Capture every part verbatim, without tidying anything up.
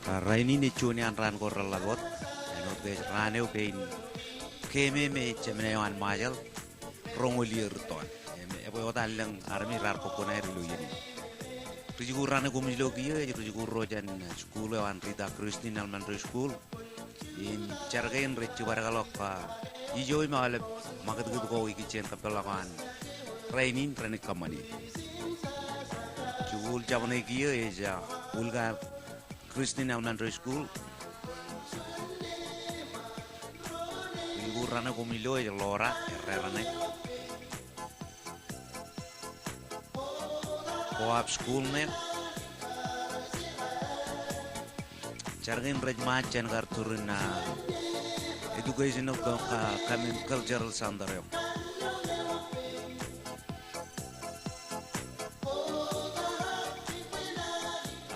Rainin ej juon iaan raan ko reḷap wōt, āinwōt ke ej raan eo kein kememej jemān eo an Ṃajeḷ roñoul iiō rūttoon. Im ebwe wōt an lōñ armej raar kōkkunaer ilo iien in. Ri-jikuuḷ raṇe koṃij lo kiiō ej ri-jikuuḷ ro jān jikuuḷ eo an Rita Christian Elementary School. Im jar kein rej jibadekḷọk ijo im aolep ṃakūtkūt ko ikijjien kōpeḷḷọk eo an rainin renaaj kōṃṃani. Jikuuḷ jabōn eo kiiō ej Ulga Christian Elementary School. Ri-jikuuḷ raṇe koṃij lo ej Laura Erreraṇe. Co-op school ṇe. Jar kein rej ṃaaj jān kar turin, ah, educational co-, ah, cum cultural center eo.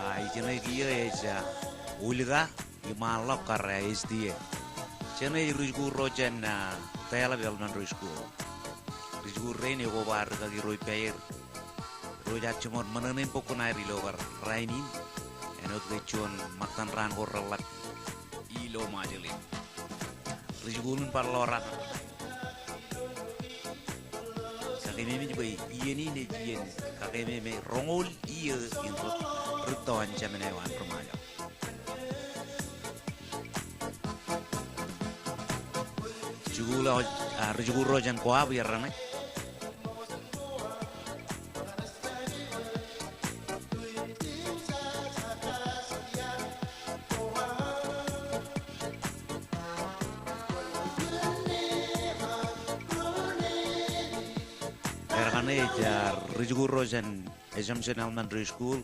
Ah, ijeṇe kiiō ej, ah, Ulga iṃaanḷọk kar, ah, S D A. Jeṇe ej ri-jikuuḷ ro jān, ah, Taiḷap Elementary School. Ri-jikuuḷ rein ekoba rikaki ro ippāer. Ro ej ar jiṃor ṃōṇōṇō in bōk kuṇaer ilo kar rainin. Āinwōt ke juon ṃōttan raan ko reḷap ilo Ṃajeḷ in. Ri-jikuuḷ in bar Laura. Kakememej bwe iien in ej iien kakememej roñoul iiō in rūttoon jemān eo an ri-Ṃajeḷ. Jikuuḷ eo, ah, ri-jikuuḷ ro jān co-op Erreraṇe. Erreraṇe ej, ah, ri-jikuuḷ ro jān Assumption Elementary School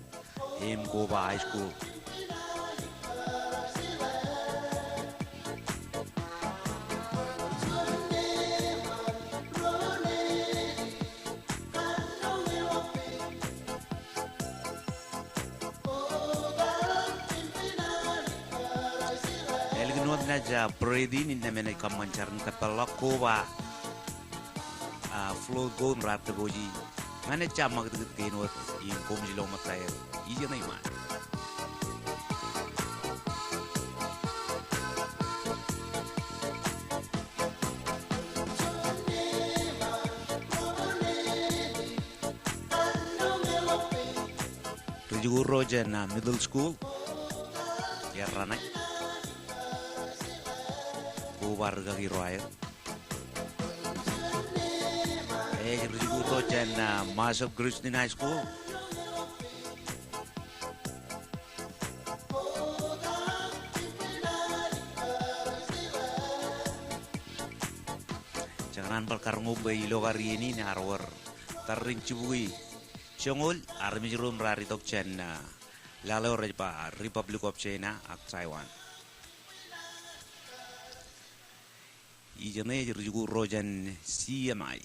im Koba High School. Ālikin wōt naaj, ah, break in innām enaaj kōṃṃan jar in kōpeḷḷọk Koba, ah, float ko im raar tōpooji ñan ejja ṃakūtkūt kein wōt im koṃij lo ṃōttaer ijeṇe iṃaan. Ri-jikuuḷ ro jān, ah, middle school Erreraṇe. Koba rikaki ro aer. Ej ri-jikuuḷ ro jān, ah, Marshall Christian High School. Jekōṇaan bar karuño bwe ilo kar iien in ear wōr tarrin jibukwi joñoul armej ro im raar itok jān, ah, laḷ eo rej ba Republic of China ak Taiwan. Ijeṇe ej ri-jikuuḷ ro jān C M I.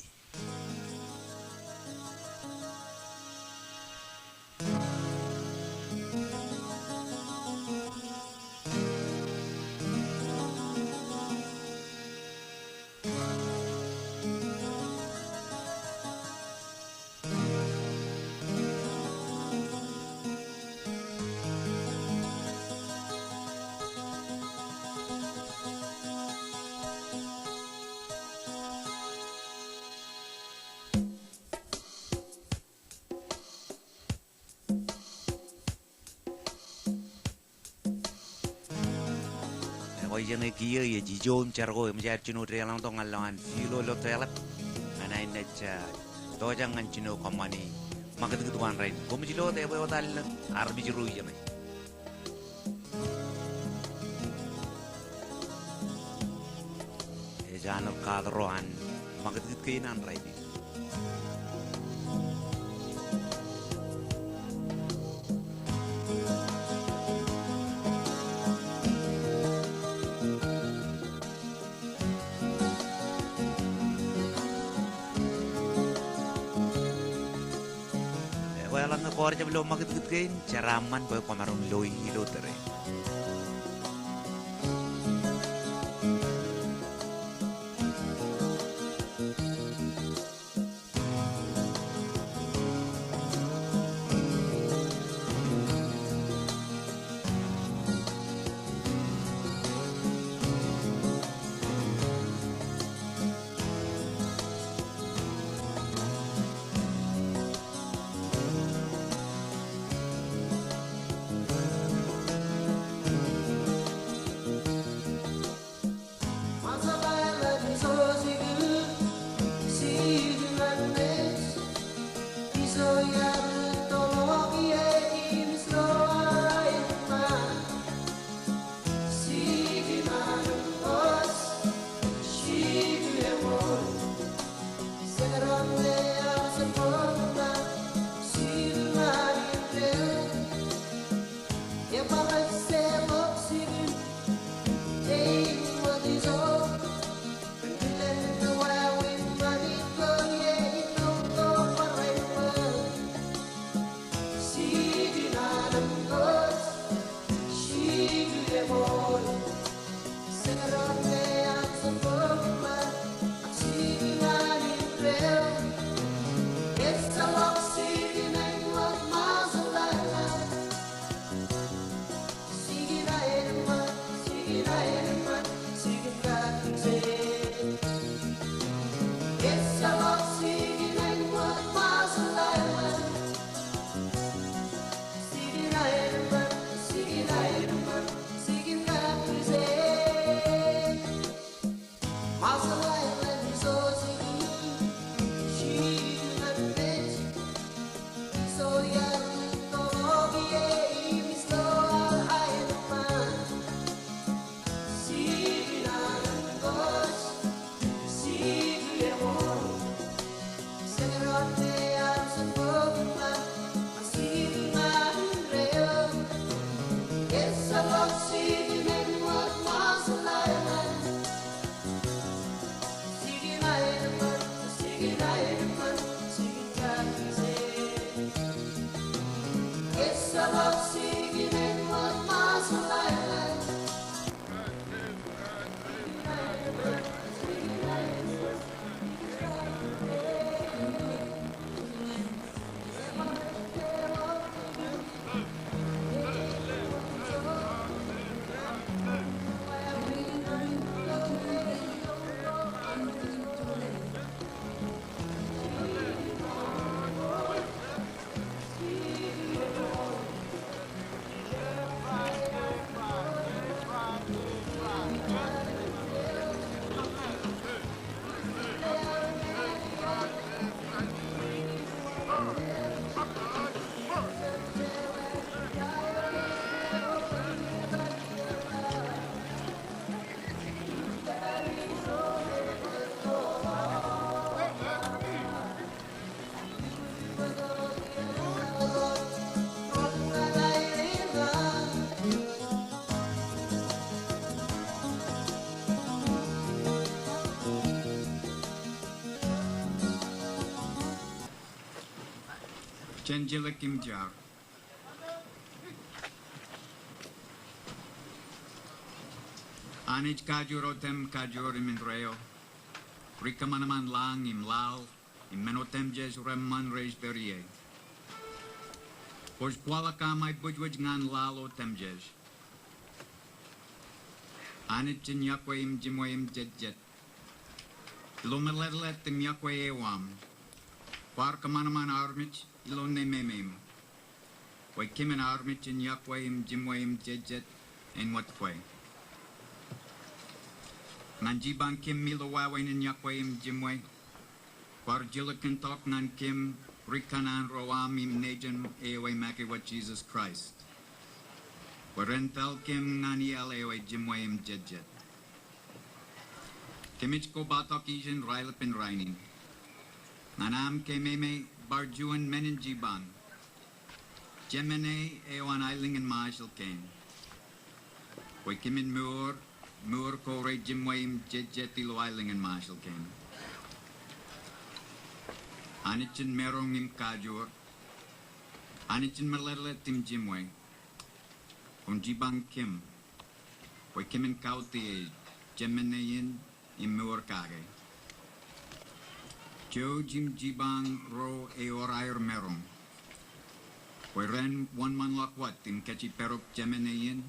Ekwe ijeṇe kiiō ej ijo im jar ko eṃōj aer jino deḷọñtok ñan lowaan field eo ilo Taiḷap ñan aer naaj, ah, tojañ ñan jino kōṃṃani ṃakūtkūt ko an rainin. Koṃij lo wōt ebwe wōt an lōñ armej ro ijeṇe. Ej an ḷap kaat ro an ṃakūtkūt kein an rainin. Ekwe eḷaññe kwaar jab lo ṃakūtkūt kein, jeraaṃṃan bwe kwōmaroñ loi ilo tōre. Jen jilkintok. Anij kajoor otem, kajoor im indeeo, ri kōṃanṃan lañ im laḷ, im men otemjej reṃṃan rej pād ie. Kwōj kwaḷọk aṃ aibōjwōj ñan laḷ otemjej. Anij jen iọkwe im jiṃwe im jejjet ilo meḷeḷe im iọkwe eo aṃ. Kwaar kōṃanṃan armej ilo nememeiṃ. Bwe kōmin armej jen iọkwe im jiṃwe im jejjet āinwōt kwe. Ñan jipañ kōm ilo wāween in iọkwe im jiṃwe, kwaar jilkintok ñan kōm ri kōṇaan ro aṃ im Nejin eo e make wōt Jesus Christ, bwe ren pāl kōm ñan iaḷ eo e jiṃwe im jejjet. Kōmij kobatok ijin raelepin rainin ñan aṃ kememej bar juon men in jipañ, Jemān eo an aelōñ in Ṃajeḷ kein, bwe kōmin mour, mour ko rejiṃwe im jejjet ilo aelōñ in Ṃajeḷ kein. Anij in maroñ im kajoor, Anij in meḷeḷe im jiṃwe, kwōn jipañ kōm bwe kōmin kautiej Jemān in im mour kake. Jouj im jipañ ro ewōr aer maroñ bwe ren wōnṃaanḷọk wōt im kajjipedok Jemān in,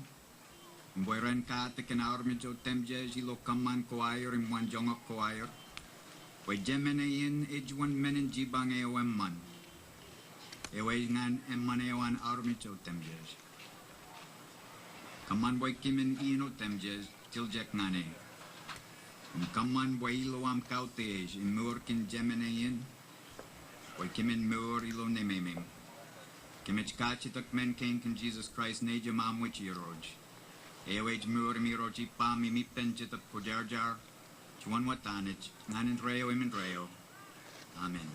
im bwe ren katakin armej otemjej ilo kōṃṃan ko aer im wanjoñak ko aer, bwe Jemān in ej juon men in jipañ eo eṃṃan, eo ej ñan eṃṃan eo an armej otemjej. Kōṃṃan bwe kōmin iien otemjej tiljek ñan e. Im kōṃṃan bwe ilo aṃ kautiej im mour kōn Jemān in, bwe kōmin mour ilo nememeiṃ. Kōmij kajjitōk men kein kōn Jesus Christ Nejūṃ aṃ, Irooj, eo ej mour im Irooj ippaṃ im ippān Jetōb Kwōjarjar, juon wōt Anij, ñan indeeo im indeeo. Amen.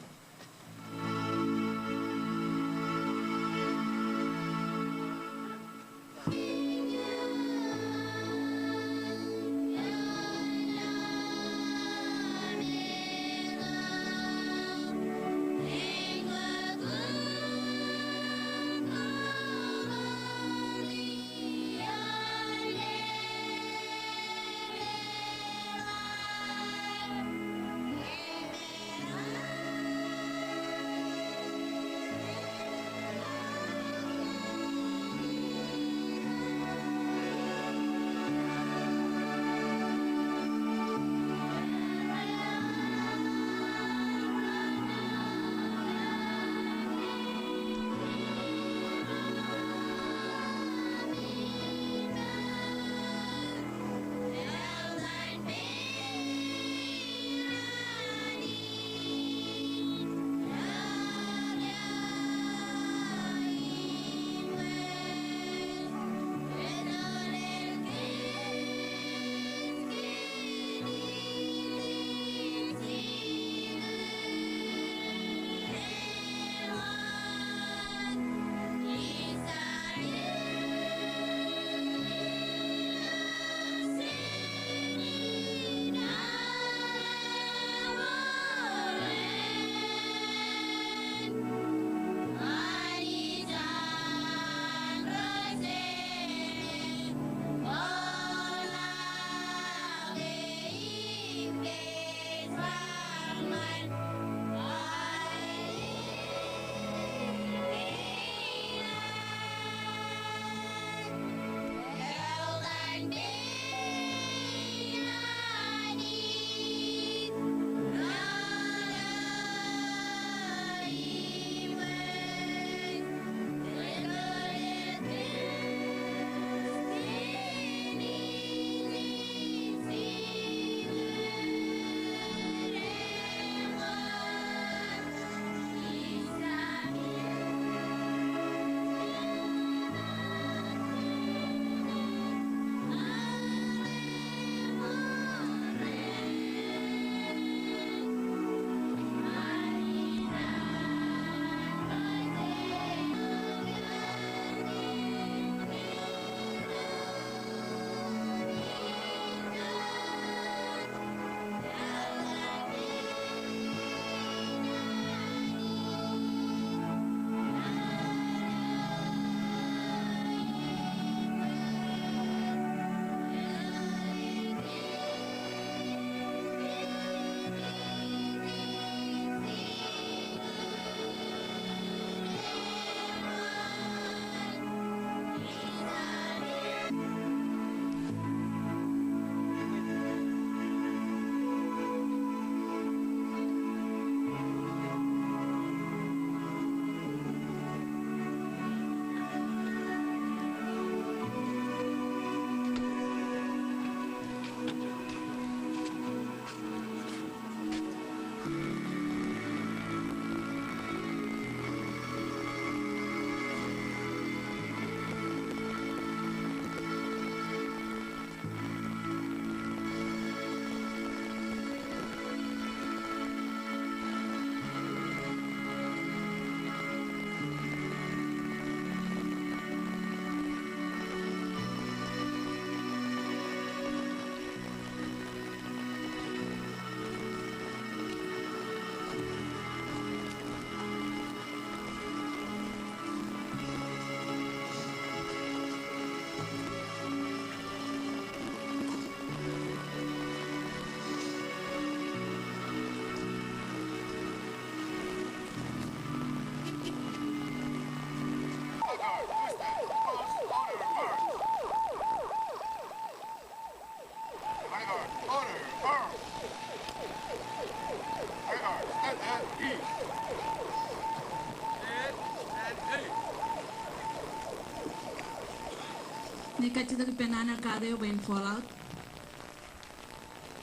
Ñe kajjitōk ippān an kaat eo bwe en foul out.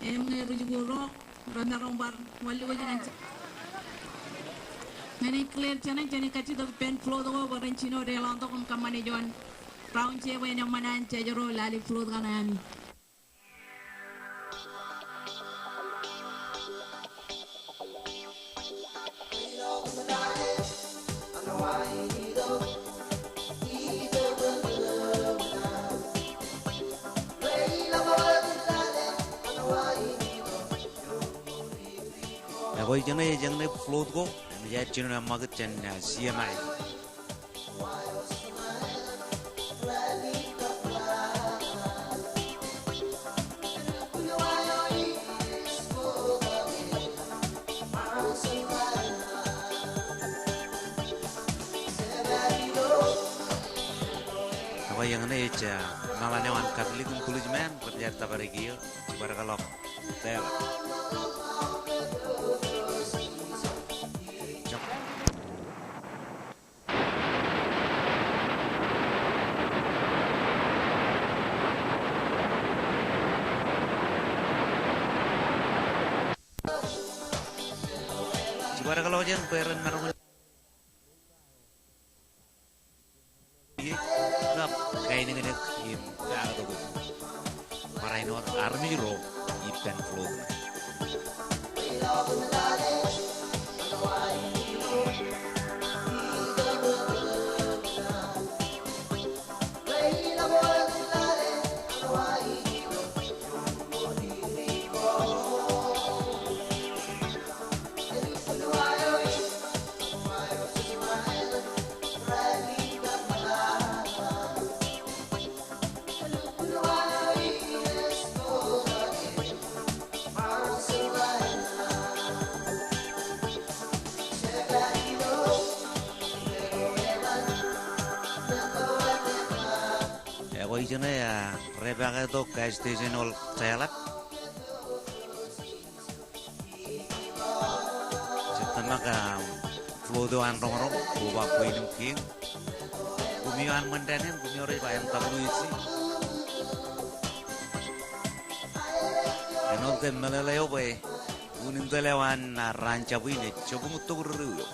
Im ñe ri-jikuuḷ ro, rej maroñ bar wanlōñ wōj ñan, ñan declare jeṇe, jeṇe kajjitōk ippān float ko bwe ren jino deḷọñtok im kōṃṃane juon round je bwe en eṃṃan an judge ro lale float kaṇe ami. Ekwe ijeṇe, ijeṇe float ko, enaaj jino eṃṃakūt jān, ah, C M I. Ekwe ijeṇe ej, ah, meḷan eo an Catholic im Blues men, rej jar tōpar kiiō, Jibadekḷọk Taylor. Jibadekḷọk jān bwe ren maroñ in kab kaenōknōk im kaaktok bar āinwōt armej ro ippān float. Ekwe ijeṇe, ah, rej pād tok gas station eo ḷọk Taylor. Jet tōmak, ah, float eo an roñroñ, koba bwe in im kiiō. Koṃ eo an ṃōn dān in, koṃ eo rej ba M W C. Āinwōt ke meḷeḷe eo bwe unin tōl eo an, ah, raan jab in ej jab uñūttok ri-riu eo.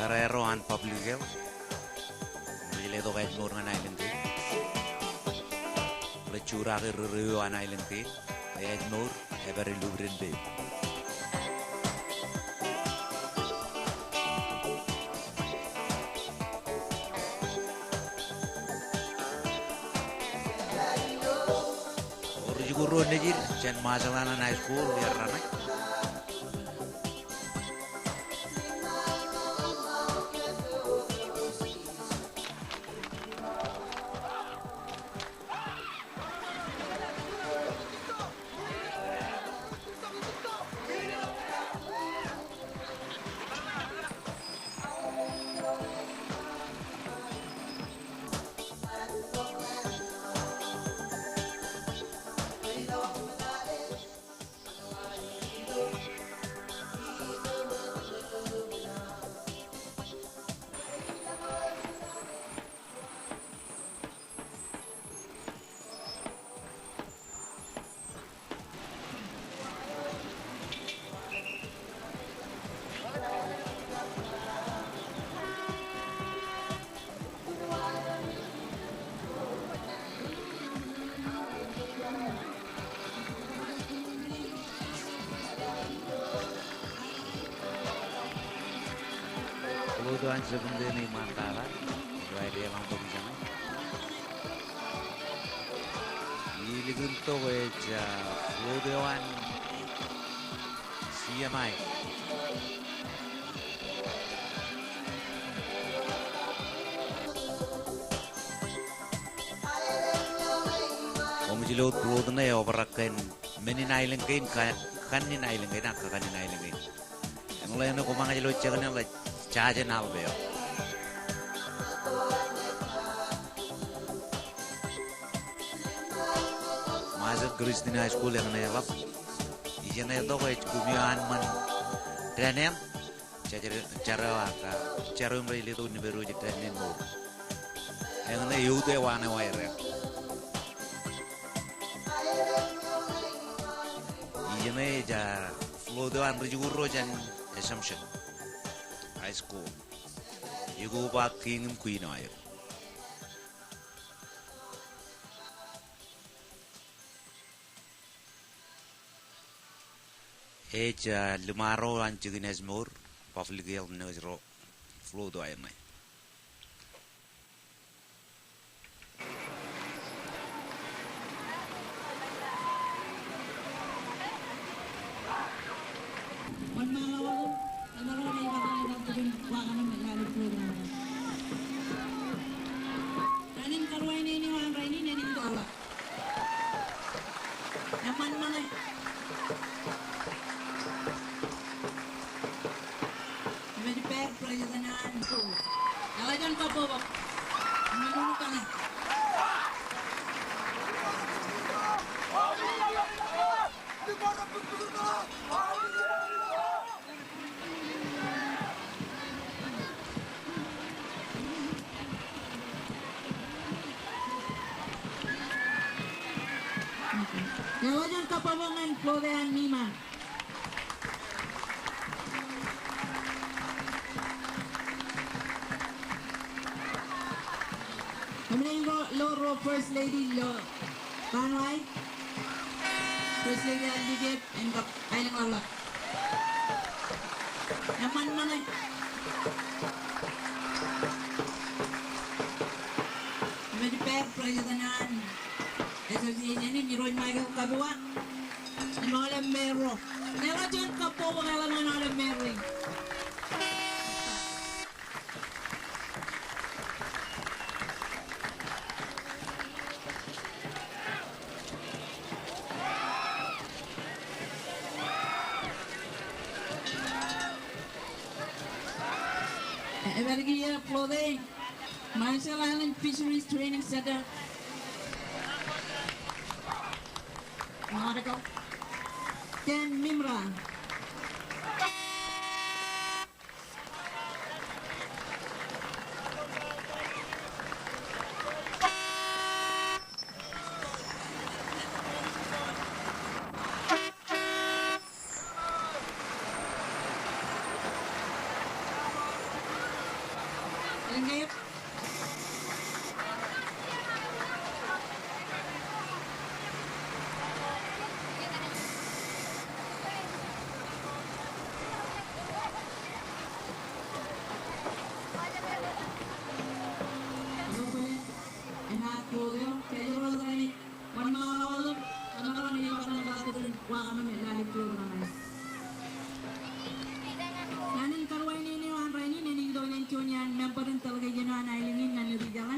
Kōrā ro an public eo rej letok ājmour ñan aelōñ kein. Rej jurake ri-riu eo an aelōñ kein. Ājmour ej pād ilo piden peiṃ. Ri-jikuuḷ ro nejid jān Marshall Islands High School, iar remaroñ. Float eo an Seventh Day ṇe iṃaan tata. Ilo aer eḷaññe tok ijeṇe. Ilikin tok ej, ah, float eo an C M I. Koṃij lo float ṇe eobrak kōn men in aelōñ kein, ka-, kakanin aelōñ kein, ak kakanin aelōñ kein. Eñḷọk eṇ koṃ ñe ej lo jekōṇ eḷap jājen aḷap eo. Joseph Christian High School eñṇe eḷap. Ijeṇe tok ej kumi eo an ṃōn Dānien. Jar, jar eo ak, ah, jar eo im rej letok nōbar wōj Dānien mour. Eñṇe eutiej wāween eo aer. Ijeṇe ej, ah, float eo an ri-jikuuḷ ro jān Assumption High School. Ikoba kiiñ im queen eo aer. Ej, ah, limaroñ an jikin ājmour, Public Health Nurse ro, float eo aer ṇe. Wōnṃaanḷọk wōt, emaroñ in bar ḷọk ilo ad kōn wa kaṇ im lale program. Ñan in karuwainene eo an rainin, en itok ḷọk. Eṃṃan ṃōñā. Im ej pād President an. Eḷap juon kabbokbok. Im ej lukkuun kaṇe. Eḷap juon kabbokbok ñan float eo an Mi'ma. Kōmij lo, lo ro First Lady ilo Ṃajeḷ. First Lady Adeleke, en kab aelōñ ḷọk. Eṃṃan ṃōñā. Im ej pād President an Association in, Irooj Michael Kabua. Im aolep mayor ro. Eḷap juon kabbokbok eḷap ñan aolep mayor rein. Ej pād kiiō float e, Marshall Islands Fisheries Training Center. Nautical. Ken Mimra. Ñan in karuwainene eo an rainin, en itok ilo juon iaan member in delegation eo an aelōñ in ñan Nitijeḷā,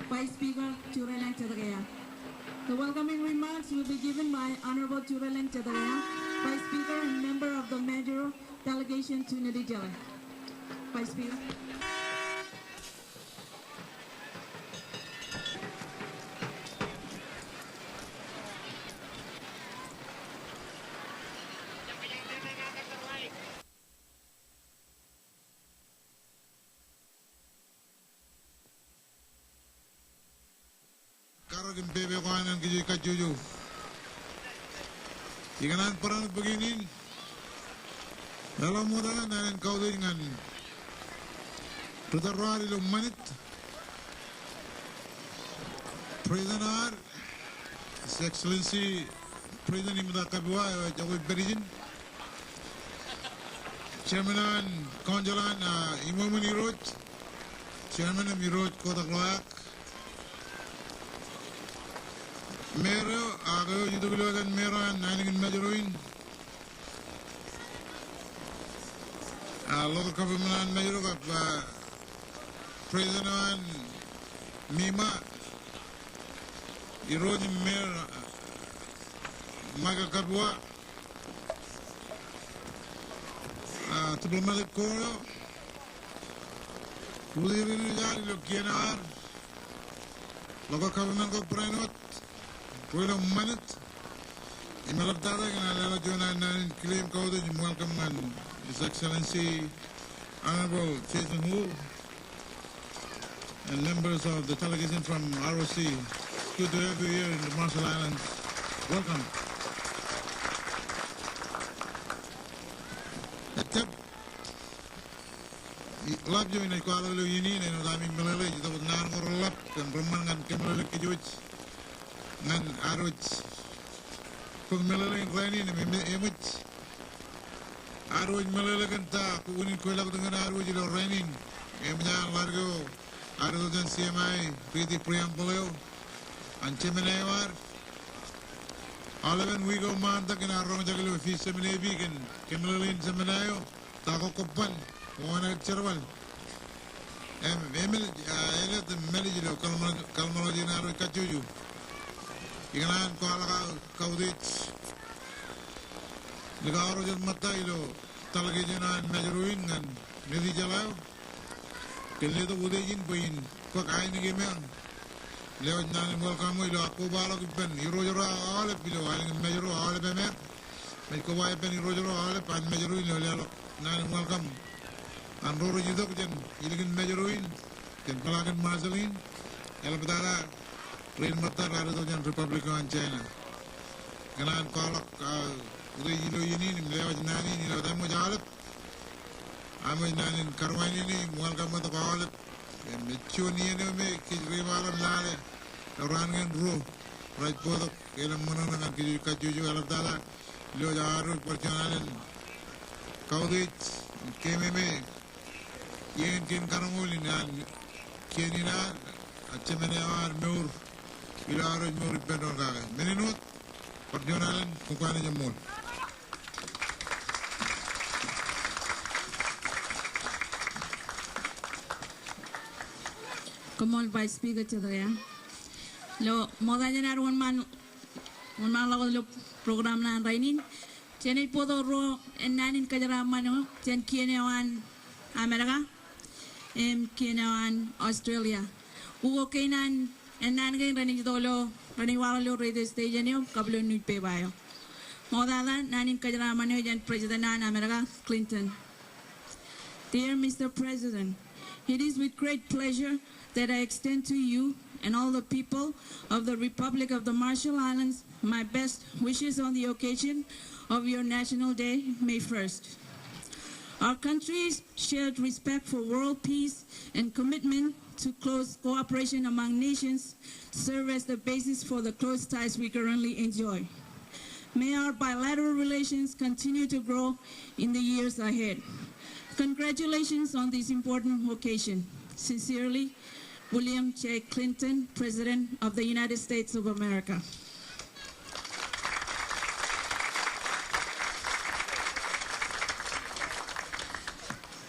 Vice Speaker Jureleng Jetōkea. The welcoming remarks will be given by Honorable Jureleng Jetōkea, Vice Speaker and member of the Majuro delegation to Nitijeḷā. Vice Speaker. Karōk im pepe ko an ñan kōj kajjojo. Ikōṇaan barāinwōt bōk iien in. Eḷap ṃokta ñan aō kautiej ñan ri tōl ro ad ilo ṃanit. President ad, His Excellency President Iṃōta Kabua, eo ej iọkwe pād ijin. Chairman an Council an, ah, Ṃweo Ṃōn Irooj, Chairman im Irooj ko tok ḷọk. Mayor eo, ak eo ej itok ilo etan mayor an aelōñ in Majuro in. Ah, local government an Majuro kab, ah, president an Mi'ma, Irooj im Mayor, ah, Michael Kabua. Ah, diplomatic corps eo, utiej ri-ri-ri ad ilo kien eo ad, local government ko barāinwōt, Ruo ilo ṃanit. Im eḷaptata ikōṇaan leḷọk juon an naan in claim kautiej im welcome ñan His Excellency Honorable Jason Hu and members of the delegation from R O C. It's good to have you here in the Marshall Islands. Welcome. Ejjab. Ḷap eo in ej kwaḷọk ilo iien in, āinwōt ami meḷeḷe, ej itok wōt naan ko reḷap kōn reṃṃan ñan kōmeḷeḷeik kōj wōj ñan ad wōj bōk meḷeḷe in rainin im eṃōj ad wōj meḷeḷe kōn ta unin kwōj lọk kōn ad wōj ilo rainin. Eṃōj an ḷadik eo ad itok jān C M I, riiti preamble eo an jemān eo ad. Aolepen wiik eo ṃaantak in ad roñjake ilo Fish Seminary kōn kōmeḷeḷein jemān eo. Ta ko kobban, wōn aer jerbal. Im, im eḷap, a, eḷap im mālij ilo kōḷmānḷọkjeṇ, kōḷmānḷọkjeṇ in ad wōj kajjojo. Ikōṇaan kwaḷọk aō kautiej likao ro jet ṃōtta ilo delegation eo an Mājro in ñan Nitijeḷā eo. Kōn letok utiej in bwe in bōk ainikiemeañ. Lewōj naan in welcome eo ilo ak kobaḷọk ippān irooj ro aolep ilo aelōñ in Mājro aolep emeañ. Im ej koba ippān irooj ro aolep an Mājro in ilo leḷọk naan in welcome an ro rej itok jān ilikin Mājro in, jān peḷaakin Marshall in, eḷaptata rein ṃōtta raar itok jān Republic eo an China. Ikōṇaan kwaḷọk aō utiej ilo iien in im lewōj naan in ilo eṃōj aolep. Eṃōj naan in karuwainene im welcome tok aolep. Im ej juon iien eo me kōj ri ba ḷōmṇak lale ilo raan kein ruo rej bōktok elōñ ṃōṇōṇō ñan kōj kajjojo. Eḷaptata ilo ad wōj bar juon alen kautiej im keememej iien kein karuṃwij in an kien in ad, a, jemān eo ad mour ilo ad wōj mour ippān doon kake. Men in wōt, bar juon alen, kōn kwe ej ṃool. Koṃṃool Vice Speaker Jetaia. Ilo ṃokta jān ad wōnṃaanḷọk ilo program ṇe an rainin, jen ej bōktok ruo ennaan in kōjeraaṃṃan eo jān kien eo an Amerika im kien eo an Australia. Ukok kein an ennaan kein renaaj itok ilo, renaaj waḷọk ilo radio station eo kab ilo newspaper eo. Ṃoktata naan in kōjeraaṃṃan eo jān President eo an Amerika, Clinton. Dear Mister President, it is with great pleasure that I extend to you and all the people of the Republic of the Marshall Islands my best wishes on the occasion of your National Day, May first. Our country's shared respect for world peace and commitment to close cooperation among nations serve as the basis for the close ties we currently enjoy. May our bilateral relations continue to grow in the years ahead. Congratulations on this important occasion. Sincerely, William J. Clinton, President of the United States of America.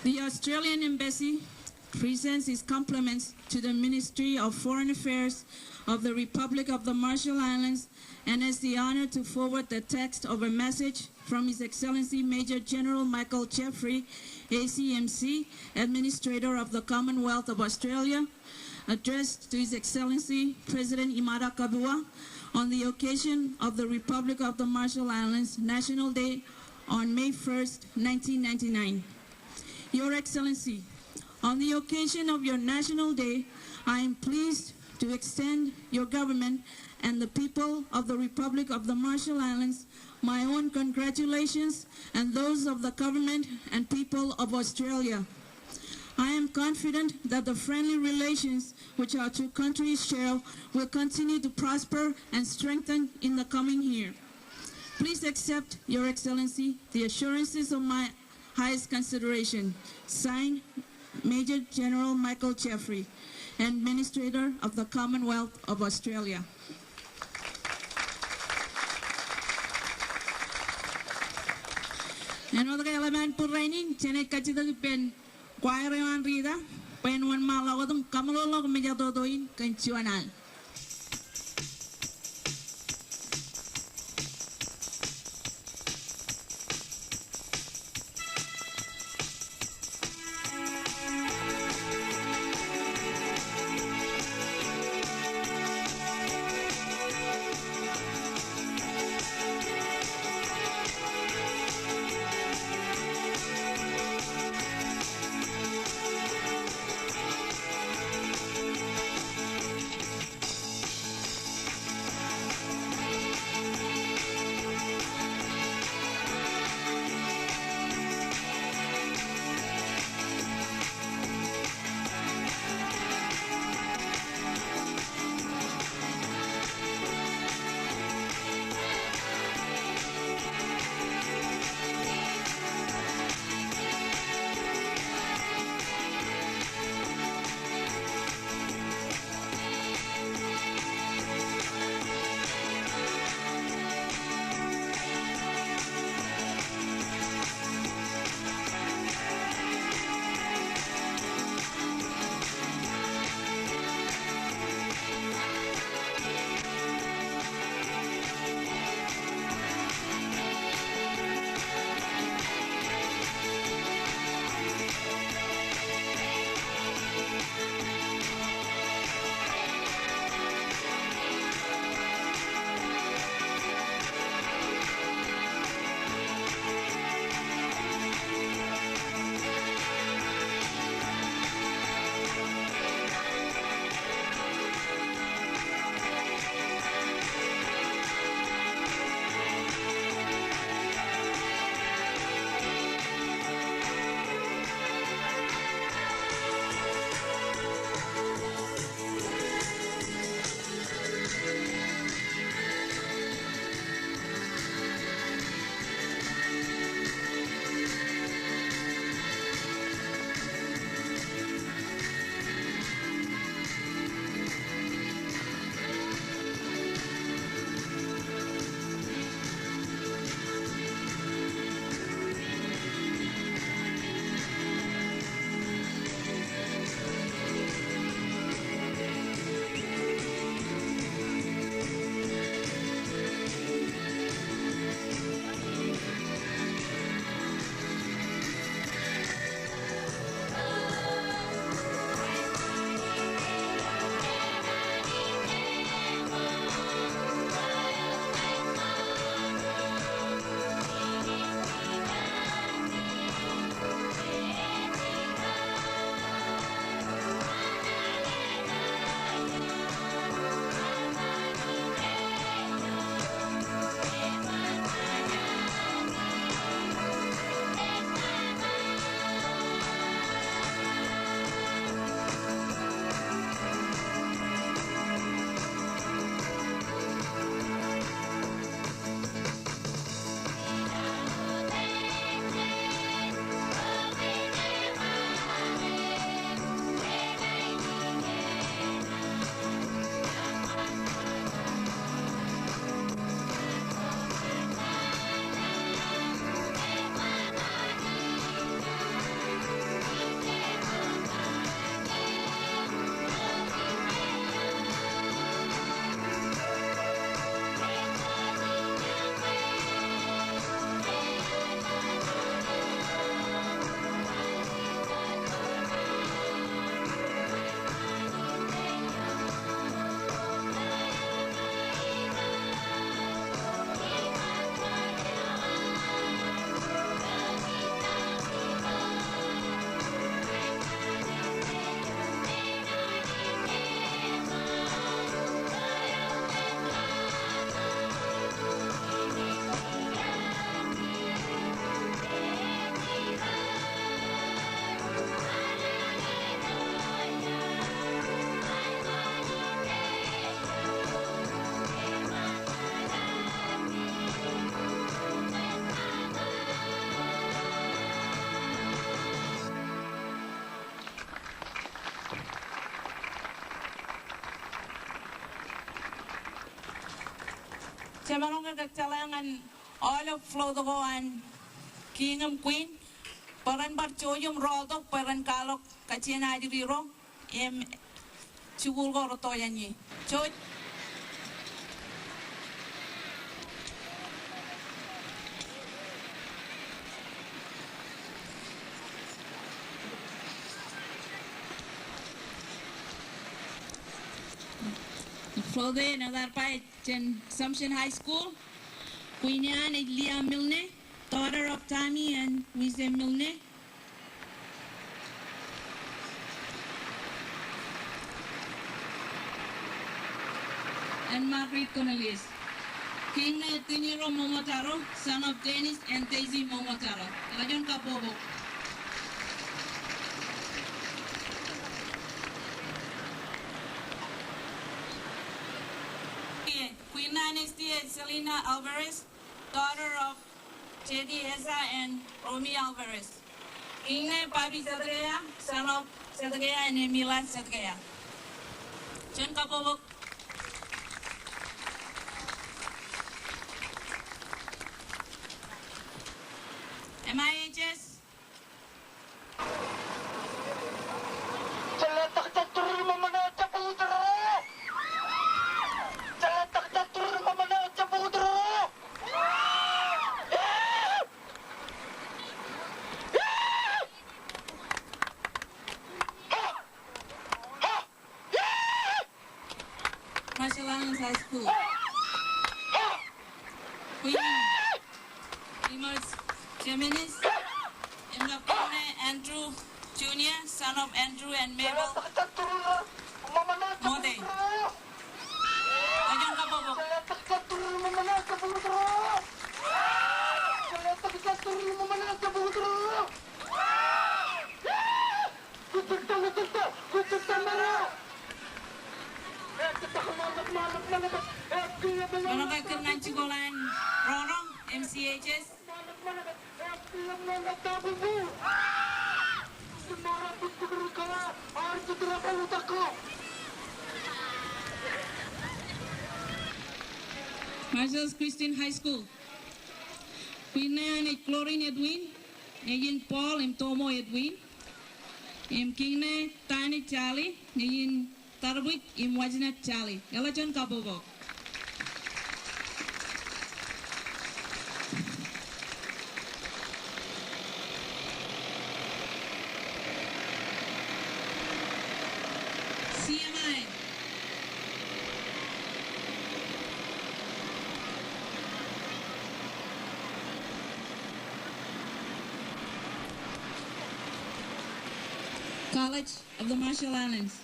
The Australian Embassy presents its compliments to the Ministry of Foreign Affairs of the Republic of the Marshall Islands and has the honor to forward the text of a message from His Excellency Major General Michael Jeffrey, A C M C, Administrator of the Commonwealth of Australia, addressed to His Excellency President Imatha Kapuā on the occasion of the Republic of the Marshall Islands National Day on May first, nineteen ninety-nine. Your Excellency, on the occasion of your National Day, I am pleased to extend your government and the people of the Republic of the Marshall Islands my own congratulations and those of the government and people of Australia. I am confident that the friendly relations which our two countries share will continue to prosper and strengthen in the coming year. Please accept, Your Excellency, the assurances of my highest consideration. Signed, Major General Michael Jeffrey, Administrator of the Commonwealth of Australia. Āinwōt ke eḷap an bōd rainin, jenaaj kajjitōk ippān choir eo an Rita bwe en wōnṃaanḷọk wōt im kaṃṃoolol ḷọk mejatoto in kōn juon al. Jemaroñ ke kōj jeḷā ñan aolep float ko an king im queen bwe ren bar jouj im rọọltok bwe ren kwaḷọk kajjien ajri ro im jikuuḷ ko rūtto jān ie. Jouj. Float eo enaaj bar ba jān Assumption High School. Queen eo an ej Leah Milne, daughter of Tommy and Wise Milne. And Margaret Cornelius. King ṇe Tiniro Momotaro, son of Dennis and Daisy Momotaro. Eḷap juon kabbokbok. Queen eo an esteō ej Selena Alvarez, daughter of Jedi Esa and Romy Alvarez. King ṇe Bobby Zedekiah, son of Zedekiah and Emila Zedekiah. Juon kabbokbok. M I H S. Marshall Islands High School. Queen Emerge Jimenez. Im ṇe Andrew Junior, son of Andrew and Mabel Mode. Eḷap juon kabbokbok. Ṃōṇōṇō ke kōn ñan jikuuḷ an Roro, M C H S. Marshall's Christian High School. Queen eo an ej Chlorine Edwin, nejin Paul im Tomo Edwin. Im king eo an Tani Charlie, nejin Tarbwij im Wajnat Charlie. Eḷap juon kabbokbok. C M I. College of the Marshall Islands.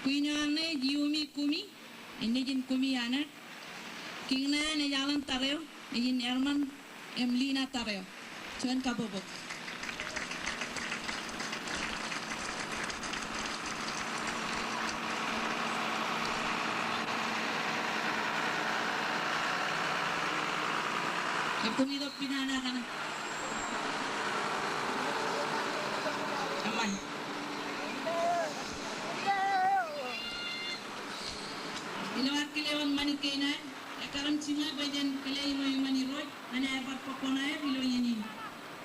Queen eo an ṇe ej Yumi Kumi, nejin Kumi Anert. King eo an ej Alan Tareo, nejin Herman im Lina Tareo. Juon kabbokbok. Kab kōn itok piñaña kaṇe. Eṃṃan. Ilo ad kile wōt ṃanit kein aer, ekkar im jiṃa bwe jen kile iṃwe iṃaan Irooj ñan aer bar bōk kuṇaer ilo iien in.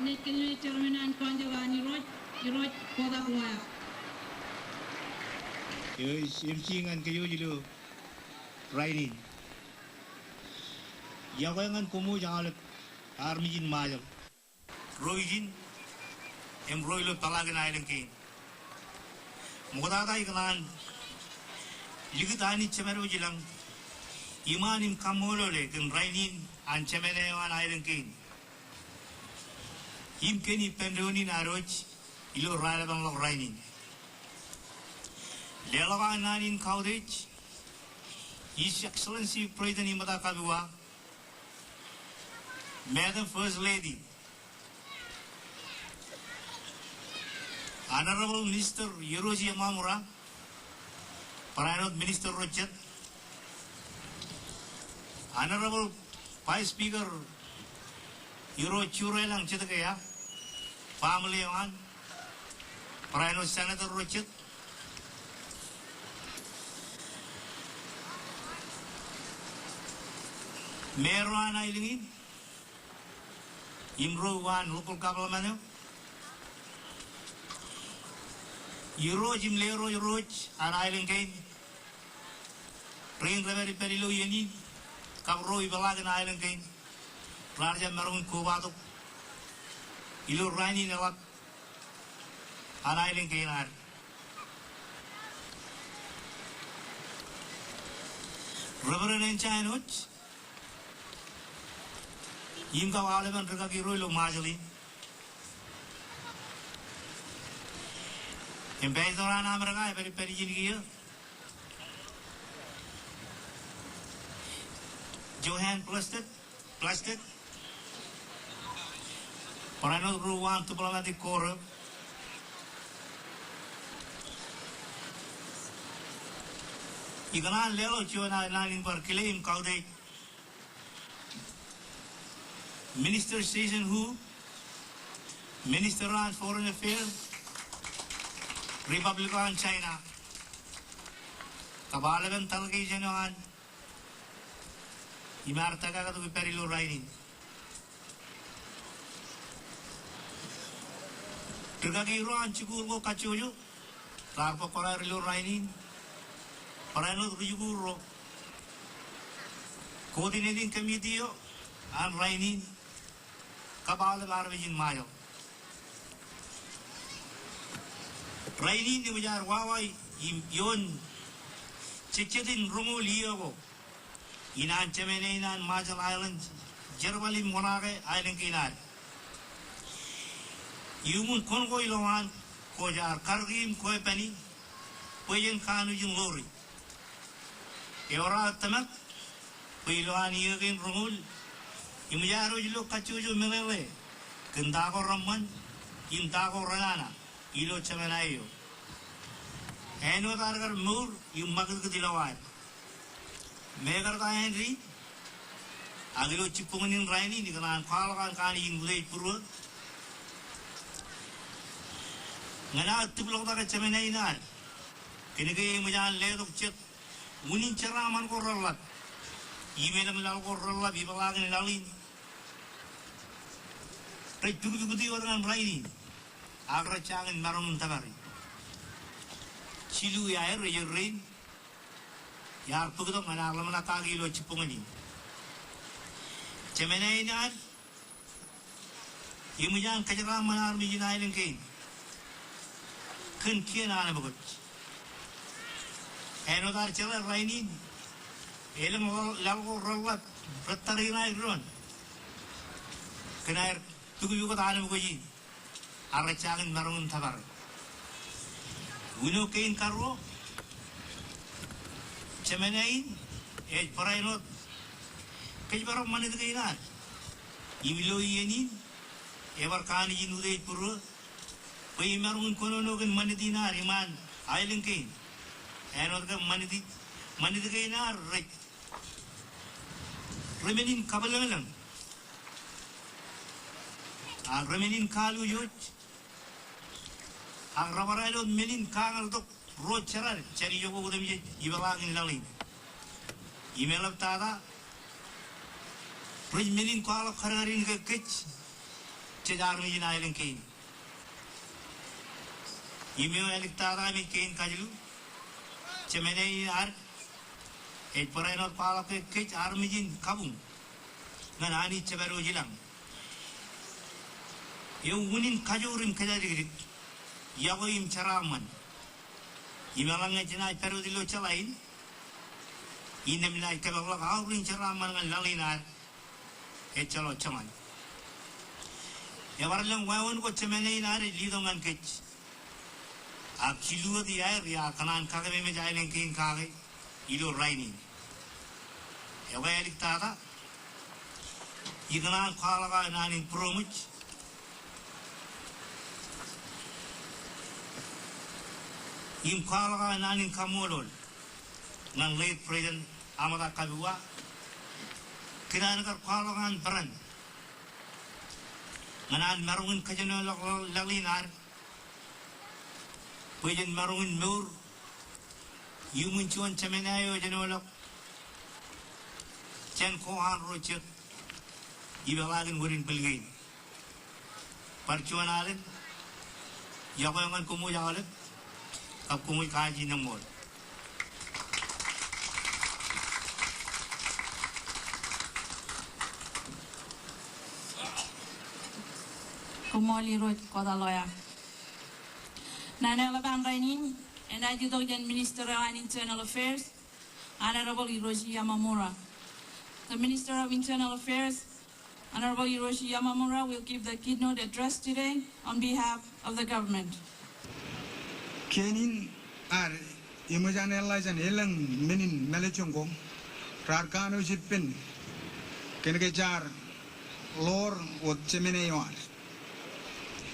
Ij kōnono chairman an kọnjek an Irooj, Irooj kotak ḷọk. Eo ej M C ñan kōj ilo rainin. Iọkwe ñan koṃ aolep armej in Ṃajeḷ. Ro ijin im ro ilo peḷaakin aelōñ kein. Ṃoktata ikōṇaan likūt Anij Jemedwōj ilañ iṃaan im kaṃṃoolole kōn rainin an Jemān eo an aelōñ kein im kōn ippān doon in ad wōj ilo raelepen ḷọk rainin. Leḷọk aō naan in kautiej, His Excellency President Iṃōta Kabua, Madam First Lady, Honorable Mister Hiroshi Imamura, barāinwōt minister ro jet, Honorable Vice Speaker Irooj Juraḷañ Jetkiā, family eo an, barāinwōt senator ro jet, Mayor eo an aelōñ in, im ro uwaan local government eo, irooj im lerooj ro an aelōñ kein, rein rej pād ippād ilo iien in, kab ro ipeḷaakin aelōñ kein, raar jab maroñ in kobatok ilo rainin eḷap an aelōñ kein ad. Reverend Ensign Hodge, im kab aolepen rikaki ro ilo Ṃajeḷ in. Ambassador an Amerika ej pād ippād ijin kiiō. Johan Plastead, Plastead. Barāinwōt ro uwaan diplomatic corps eo. Ikōṇaan leḷọk juon aō naan in bar kile im kautiej. Minister Cesar Hu, Minister an Foreign Affairs, Republic an China, kab aolepen delegation eo an, im ear tōkaktok ippād ilo rainin. Rikaki ro an jikuuḷ ko kajjojo, raar bōk kōrā er ilo rainin, barāinwōt ri-jikuuḷ ro. Coordinating committee eo an rainin, kab aolep armej in Ṃajeḷ. Rainin eṃōj ad wawa im ioon jejjet in roñoul iiō ko. Ikōṇaan jemān eo an Marshall Islands jerbal im wōṇaake aelōñ kein ad. Iuṃwin kōn ko ilowaan kwōj ar karōk im kwe pāni bwe jen kanooj in ḷoori. Ewōr aō tōmak bwe ilowaan iiō kein roñoul eṃōj ad wōj lo kajjojo meḷeḷe kōn ta ko reṃṃan im ta ko renana ilo jemān eo. Āinwōt ad kar mour im ṃakūtkūt ilowaan. Mekarta āindein, ak ilo jibboñin rainin ikōṇaan kwaḷọk an kanooj in utiej būruō. Ñan aō tūblọktak jemān in ad, kōnke eṃōj an letok jet unin jeraaṃṃan ko reḷap im elōñ laḷ ko reḷap ipeḷaakin laḷ in. Rej pukpukti wōt ñan rainin, ak rej jañin maroñ in tōpari. Jilu iaer ej errein, iar bōktok ñan aō ḷōmṇak kaki ilo jibboñin in. Jemān in ad, eṃōj an kōjeraaṃṃan armej in aelōñ kein kōn kien anemkwōj. Āinwōt ad jeḷā rainin, elōñ laḷ ko reḷap rej tariṇae doon kōn aer pukpukot anemkwōj in. Ak rej jañin maroñ in tōpare. Unin kein karuo, jemān in ej barāinwōt kōjparok ṃanit kein ad im ilo iien in ebar kanooj in utiej būruō bwe imaroñ in kōnono kōn ṃanit in ad iṃaan aelōñ kein. Āinwōt ke ṃanit, ṃanit kein ad rej remen in kabwilōñlōñ, ak remen in kaluuj, ak rebarāinwōt men in kañōltok ro jerad jān ijo ko otemjej ipeḷaakin laḷ in. Im eḷaptata rej men in kwaḷọk kadkadin ke kōj jej armej in aelōñ kein. Im eo āliktata im ej kein kajilu, jemān in ad ej barāinwōt kwaḷọk ke kōj armej in kabuñ ñan Anij Jabdewōt ilañ. Eo unin kajoor im kōjajdikdik, iọkwe im jeraaṃṃan. Im eḷaññe jenaaj pād wōt ilo jeḷā in, innām inaaj kōpeḷḷọk aorōk in jeraaṃṃan ñan laḷ in ad ejjeḷọk joñan. Ebar lōñ wāween ko jemān in ad ej letok ñan kōj. Ak jilu wōt iaer iar kōṇaan kakememej aelōñ kein kake ilo rainin. Ekwe āliktata, ikōṇaan kwaḷọk aō naan in būroṃōj im kwaḷọk aō naan in kaṃṃoolol ñan late President Amata Kabua kōn an kar kwaḷọk an peran ñan an maroñ in kōjenolọk laḷ in ad bwe jen maroñ in mour iuṃwin juon jemān eo ejenoḷọk jān ko an ro jet ipeḷaakin wōt in pilkein. Bar juon alen, iọkwe ñan koṃwōj aolep, kab koṃwōj kajin eṃool. Koṃṃool Irooj Kota Loya. Naan eḷap an rainin enaaj itok jān Minister eo an Internal Affairs, Honorable Hiroshi Yamamura. The Minister of Internal Affairs, Honorable Hiroshi Yamamura, will give the keynote address today on behalf of the government. Kien in ad eṃōj an eḷḷā jān elōñ men in mālejjoñ ko raar kanooj ippān kōnke jaar ḷoor wōt jemāne eo ad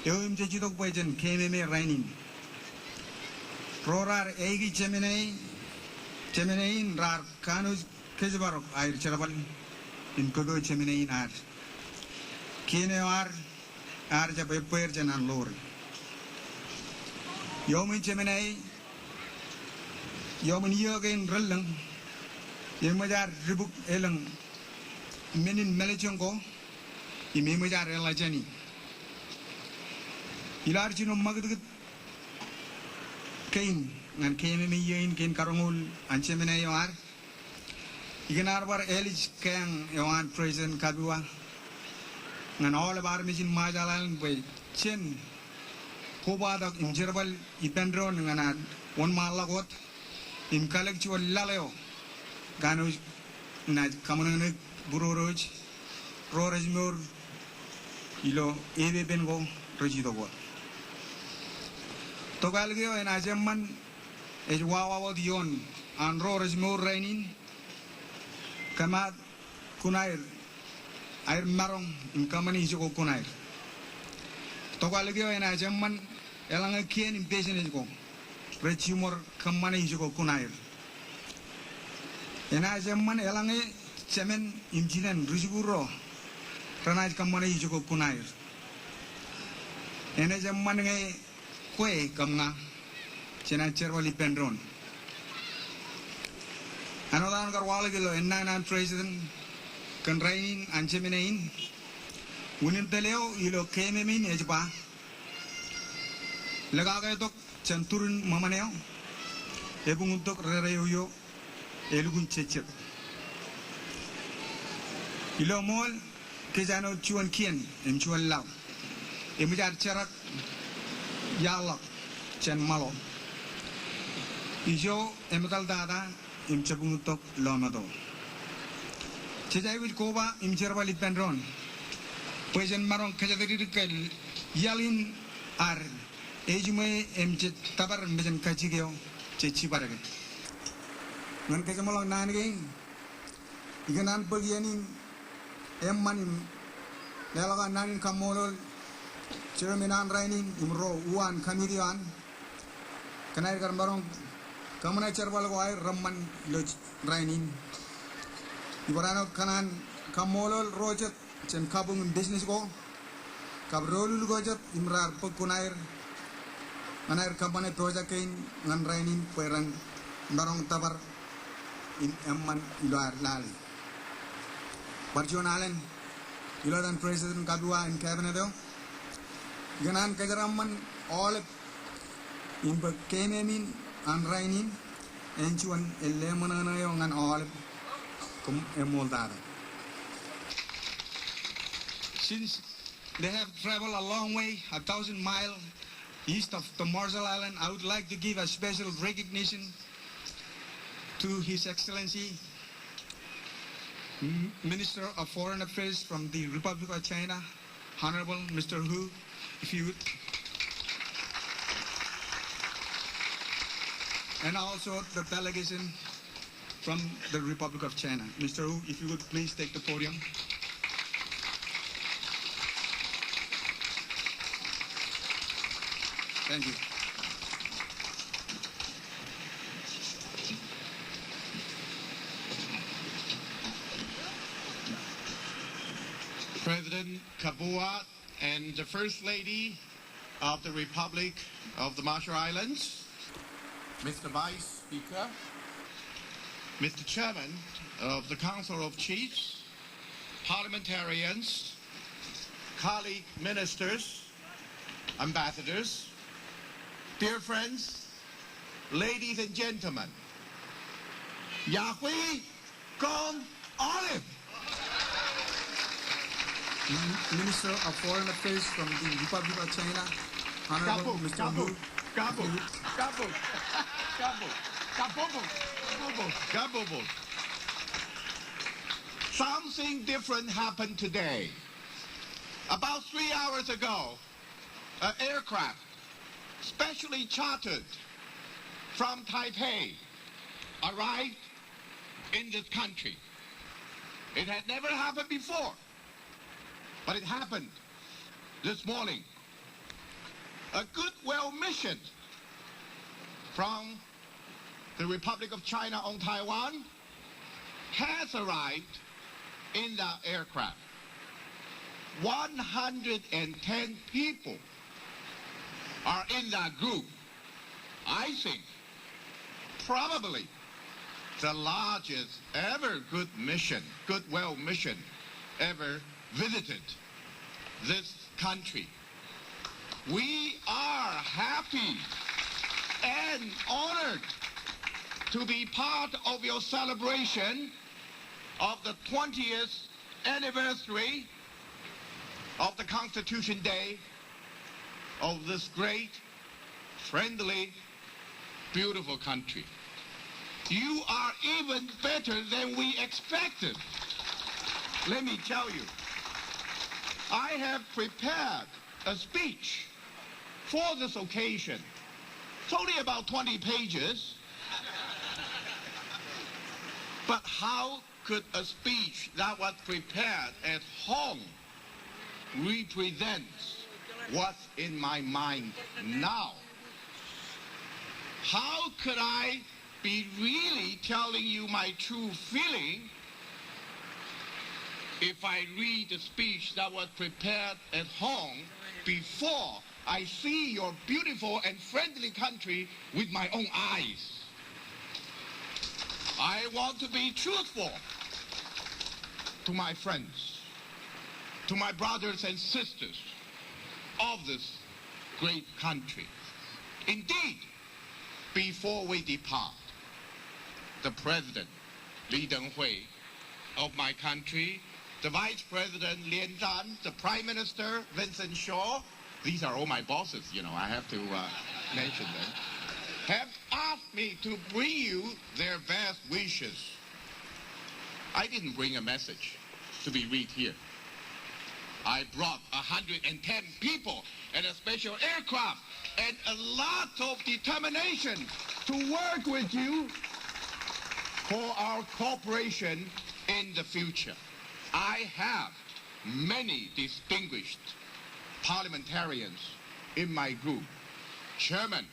eo im jej itok bwe jen keememej rainin. Ro raar eiki jemāne, jemāne in raar kanooj kōjparok aer jerbal im kōto jemāne in ad. Kien eo ad, ear jab ebbeer jān an ḷoor. Iọkwe jemāne, iọkwe iiō kein relōñ, eṃōj ad dibuk elōñ men in mālejjoñ ko im eṃōj ad eḷḷā jāni. Ilo ad jino ṃakūtkūt kein ñan keememej iiō in kein karoñoul an jemāne eo ad, ikōṇaan bar ālij keeañ eo an President Kabua ñan aolep armej in Marshall Island bwe jen kobatok im jerbal ippān doon ñan ad wōnṃaanḷọk wōt im kalōk juon laḷ eo kanooj naaj kaṃōṇōṇōik būrooj ro rej mour ilo epepen ko rej itok wōt. Tokālik eo enaaj eṃṃan ej wawa wōt ioon an ro rej mour rainin, kōmaat kuṇaer aer maroñ im kōṃṃane ijoko kuṇaer. Tokālik eo enaaj eṃṃan eḷaññe kien im business ko rej jiṃor kōṃṃane ijoko kuṇaer. Enaaj eṃṃan eḷaññe jemān im jinen ri-jikuuḷ ro renaaj kōṃṃane ijoko kuṇaer. Enaaj eṃṃan ñe kwe kab ña jenaaj jerbal ippān doon. Āinwōt an kar waḷọk ilo ennaan an President kōn rainin an jemāne in, unin tōl eo ilo keememej in ej ba, likake tok jān turin ṃōṃan eo, ebuñūn tok rere eo eo, elukkuun jejjet. Ilo ṃool, kōj āinwōt juon kien im juon laḷ eṃōj ad jerak iaḷḷọk jān ṃaḷo. Ijo emetal tata im jab uñūn tok lọmeto. Jej aikuj koba im jerbal ippān doon bwe jen maroñ kōjatdikdik ke iaḷ in ad ejiṃwe im jej tōpar mejān kajjik eo jej jibadeke. Ñan kōjeṃḷọk naan kein, ikōṇaan bōk iien in eṃṃan im leḷọk an naan in kaṃṃoolol chairman an rainin im ro uwaan committee eo an kōn aer kar maroñ kōṃṃane jerbal ko aer reṃṃan ilo rainin. Ibar āinwōt kōṇaan kaṃṃoolol ro jet jān kabuñ im business ko kab doulul ko jet im raar bōk kuṇaer ñan aer kōṃṃane pojak kein ñan rainin bwe ren maroñ tōpar im eṃṃan ilo ad lale. Bar juon alen, ilo etan President Kabua im cabinet eo, ikōṇaan kōjeraaṃṃan aolep im bwe keememej in an rainin en juon lemñoṇoṇo eo ñan aolep kōm eṃool tata. Since they have traveled a long way, a thousand mile east of the Marshall Island, I would like to give a special recognition to His Excellency, M-, Minister of Foreign Affairs from the Republic of China, Honorable Mister Hu, if you would. And also the delegation from the Republic of China. Mister Hu, if you would please take the podium. Thank you. President Kabua and the First Lady of the Republic of the Marshall Islands, Mister Vice Speaker, Mister Chairman of the Council of Chiefs, parliamentarians, colleague ministers, ambassadors, dear friends, ladies and gentlemen, Yahweh Kong Olive. Minister of Foreign Affairs from the Republic of China, Honorable Mister Kabu, Hu. Kabu, Kabu, Kabu, Kabu, Kabu. Something different happened today. About three hours ago, an aircraft specially chartered from Taipei arrived in this country. It had never happened before, but it happened this morning. A goodwill mission from the Republic of China on Taiwan has arrived in the aircraft. One hundred and ten people are in that group. I think probably the largest ever good mission, goodwill mission ever visited this country. We are happy and honored to be part of your celebration of the twentieth anniversary of the Constitution Day of this great, friendly, beautiful country. You are even better than we expected. Let me tell you, I have prepared a speech for this occasion. It's only about twenty pages. But how could a speech that was prepared at home represent what's in my mind now? How could I be really telling you my true feeling if I read the speech that was prepared at home before I see your beautiful and friendly country with my own eyes? I want to be truthful to my friends, to my brothers and sisters of this great country. Indeed, before we depart, the President, Lee Teng-hui, of my country, the Vice President, Lien Zan, the Prime Minister, Vincent Hsuo, these are all my bosses, you know, I have to, uh, mention them, have asked me to bring you their best wishes. I didn't bring a message to be read here. I brought a hundred and ten people and a special aircraft and a lot of determination to work with you for our cooperation in the future. I have many distinguished parliamentarians in my group, chairman,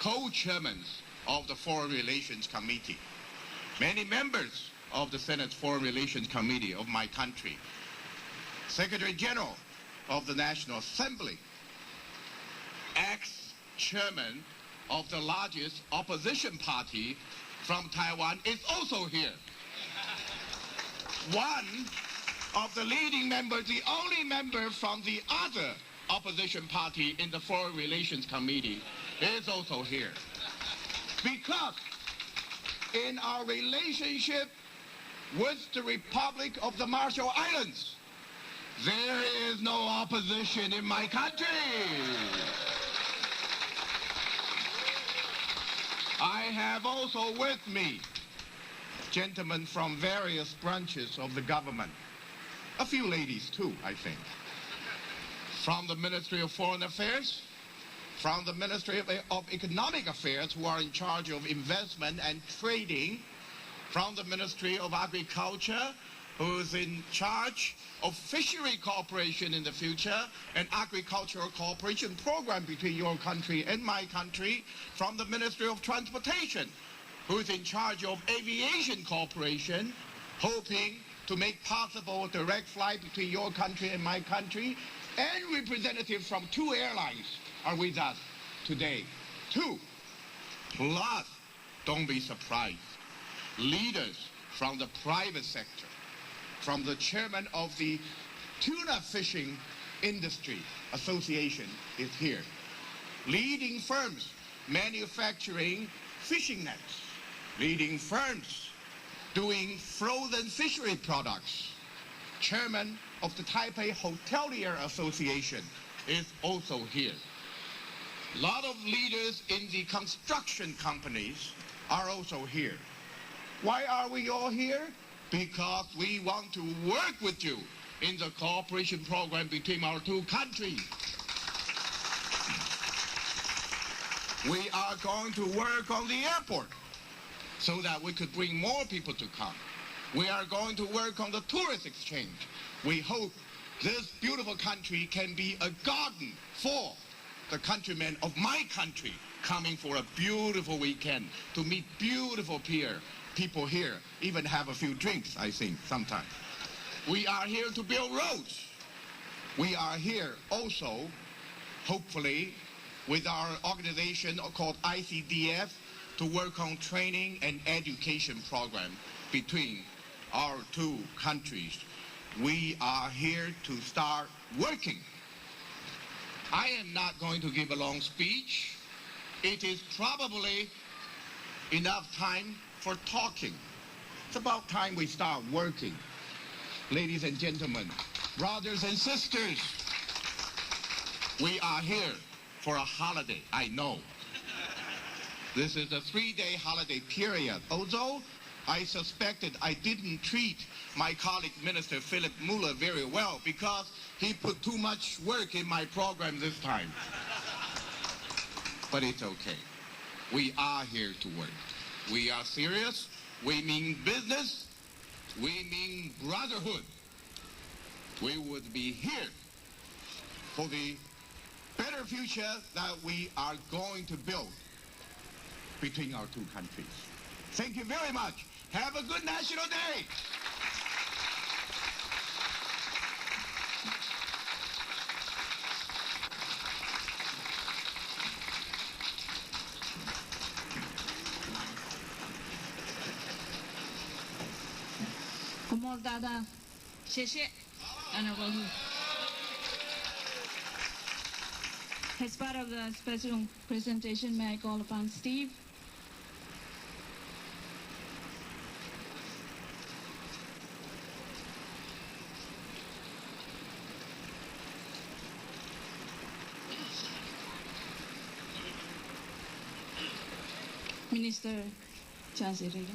co-chairmen of the Foreign Relations Committee, many members of the Senate Foreign Relations Committee of my country, Secretary General of the National Assembly, ex-chairman of the largest opposition party from Taiwan is also here. One of the leading members, the only member from the other opposition party in the Foreign Relations Committee is also here. Because in our relationship with the Republic of the Marshall Islands, there is no opposition in my country. I have also with me gentlemen from various branches of the government, a few ladies too, I think, from the Ministry of Foreign Affairs, from the Ministry of, of Economic Affairs, who are in charge of investment and trading, from the Ministry of Agriculture, who is in charge of fishery cooperation in the future and agricultural cooperation program between your country and my country, from the Ministry of Transportation, who is in charge of aviation cooperation, hoping to make possible direct flight between your country and my country, and representatives from two airlines are with us today. Two, plus, don't be surprised. Leaders from the private sector, from the chairman of the Tuna Fishing Industry Association is here. Leading firms manufacturing fishing nets, leading firms doing frozen fishery products. Chairman of the Taipei Hotelier Association is also here. A lot of leaders in the construction companies are also here. Why are we all here? Because we want to work with you in the cooperation program between our two countries. We are going to work on the airport so that we could bring more people to come. We are going to work on the tourist exchange. We hope this beautiful country can be a garden for the countrymen of my country coming for a beautiful weekend to meet beautiful peer, people here, even have a few drinks, I think, sometimes. We are here to build roads. We are here also, hopefully, with our organization called I C D F to work on training and education program between our two countries. We are here to start working. I am not going to give a long speech. It is probably enough time for talking. It's about time we start working. Ladies and gentlemen, brothers and sisters, we are here for a holiday, I know. This is a three-day holiday period. Although I suspected I didn't treat my colleague, Minister Philip Muller, very well because he put too much work in my program this time. But it's okay. We are here to work. We are serious. We mean business. We mean brotherhood. We would be here for the better future that we are going to build between our two countries. Thank you very much. Have a good National Day. Koṃṃool tata. Sheshe. As part of the special presentation, may I call upon Steve? Minister Charles Irido.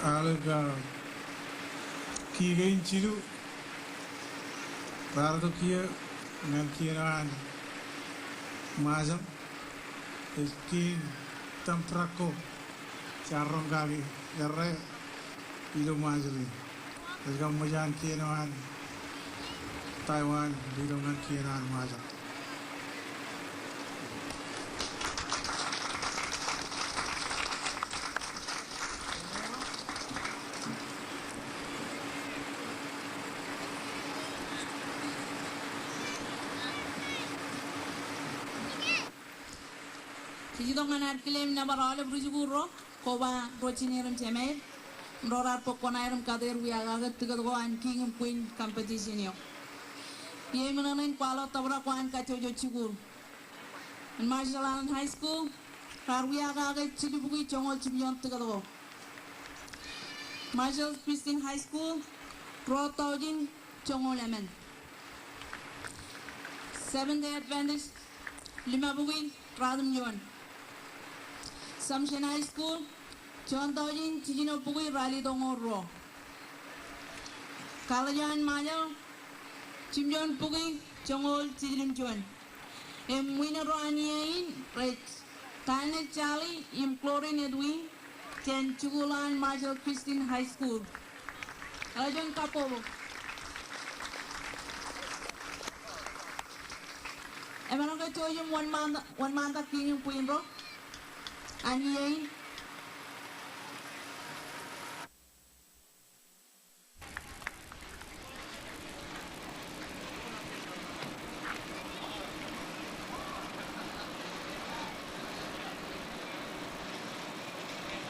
Aolep, ah, kiiō kein jilu raar tok kiiō ñan kien eo an Ṃajeḷ. Ej kien Tamtrak ko jaar roñ kaki errā ilo Ṃajeḷ in. Ej kaṃṃool an kien eo an Taiwan letok ñan kien eo an Ṃajeḷ. Jej itok ñan ad kile im nōbar aolep ri-jikuuḷ ro, koba ro jine im jemāer, ro raar bōk kuṇaer im kate er wiakake tikōt ko an King im Queen competition eo. Iiō im ṇeṇein kwaḷọk tōprak ko an kajjojo jikuuḷ. An Marshall Islands High School, raar wiakake jilubukwi joñoul jimjuon tikōt ko. Marshall Christian High School, ruo taujin joñoul emān. Seventh Day Adventist, ḷimabukwi ratimjuon. Assumption High School, juon taujin jiljino bukwi ralitōñoul ruo. College eo an Ṃajeḷ, jimjuon bukwi joñoul jiljilimjuon. Im winer ro an iiō in rej Daniel Charlie im Clorin Edwin, jān jikuuḷ an Ṃajeḷ Christian High School. Ḷọk juon kabbokbok. Emaroñ ke jouj im wōnṃaantak, wōnṃaantak kiiñ im queen ro an iiō in.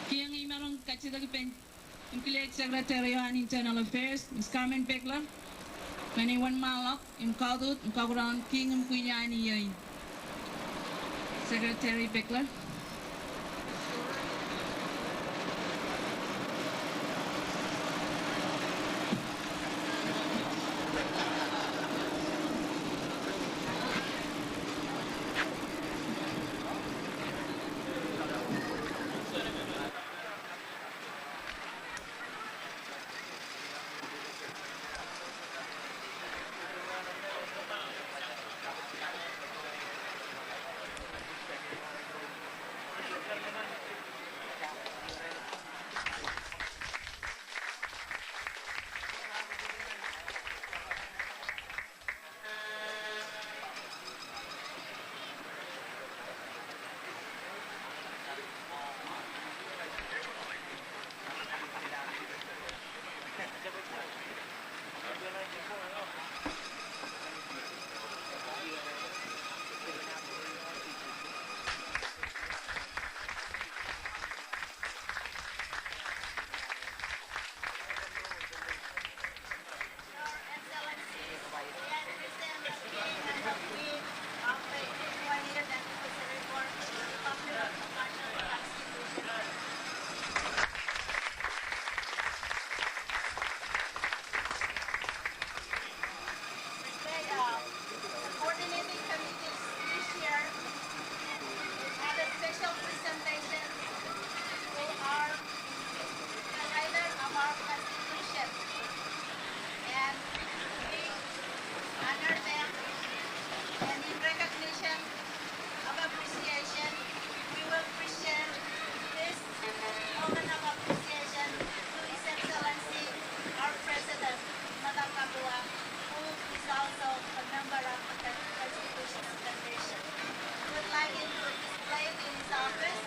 Kiiō ñe imaroñ kajjitōk ippān im kile Secretary eo an Internal Affairs, Miss Carmen Pegler, kōn wōnṃaanḷọk im kautiej im kakwōj kiiñ im queen eo an iiō in. Secretary Pegler. Your Excellencies, we understand that being a Queen of the twentieth Anniversary Board of the Republic of Hungary Constitution. The, uh, coordinating committees this year have a special presentation to our the writer of our Constitution, and we honor them, and in recognition of appreciation, we will present this token of appreciation to His Excellency, our President, Madam Papua, who is also a member of the Constitutional Convention. We would like him to display it in his office,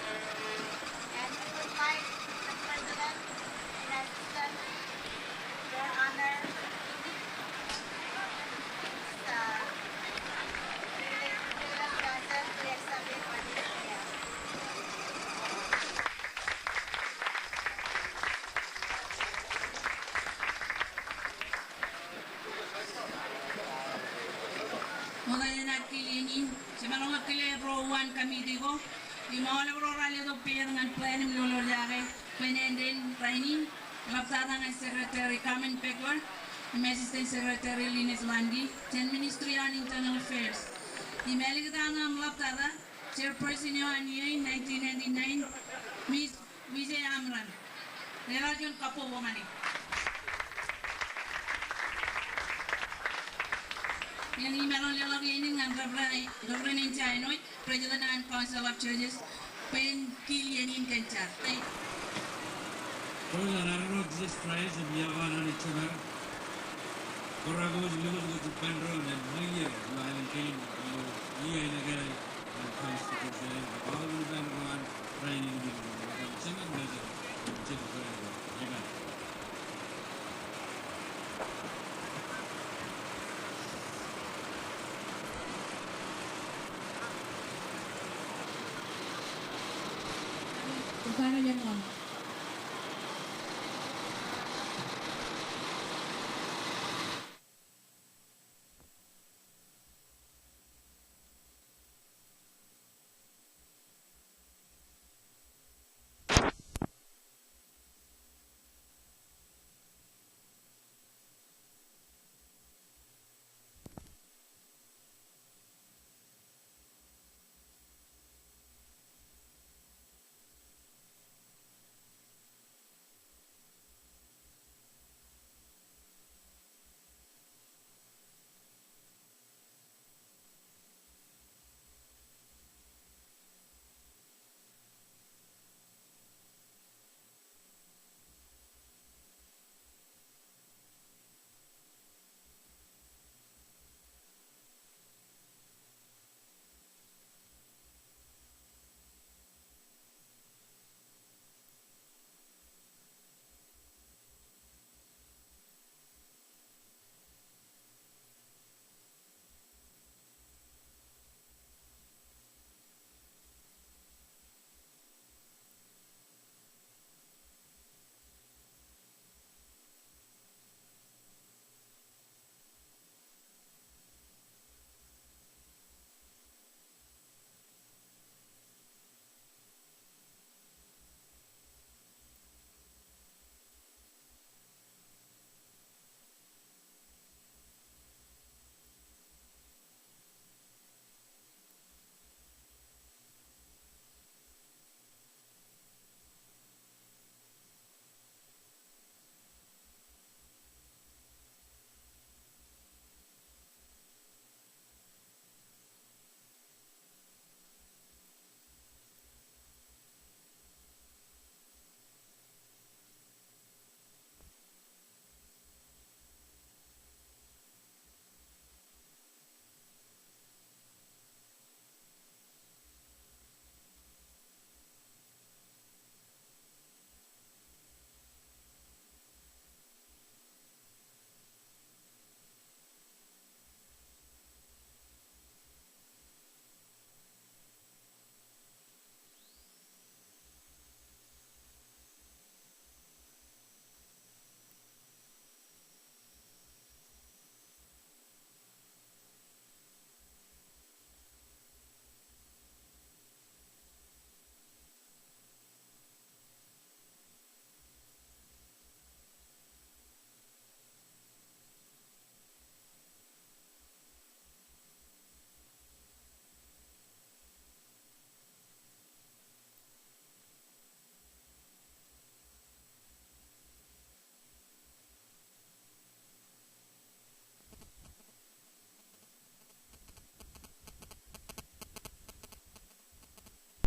and we would like the President and Assistant, Your Honor, uh, President Johnson, to accept it on his behalf. Ṃokta jān ad kile iien in, jemaroñ kile ro uwaan committee ko im aolep ro rej letok peier ñan plan im lolorjake bwe en end in rainin, ḷaptata ñan Secretary Carmen Pegler im Assistant Secretary Lynette Lundy jān Ministry an Internal Affairs. Im āliktata im ḷaptata Chairperson eo an iiō in nineteen ninety-nine, Miss Vijay Amran. Leḷọk juon kabbokbok ñan e. Im imaroñ leḷọk iien in ñan Reverend, Reverend N. Jainoj, President an Council of Churches, bwe en kiil iien in kōn jar. Thank you. Praise the Lord, Jesus Christ, im iọkwe an Anij Jemām. Kōrā kōj, kōj ippān ro, ñan ṃweiie, ilo aelōñ kein, ilo iiō in ekāāl, ñan Constitution, aolep ippān ro an rainin, im Jemām, Jemām, Jemām, Jemām. Hosanna jān ṃool.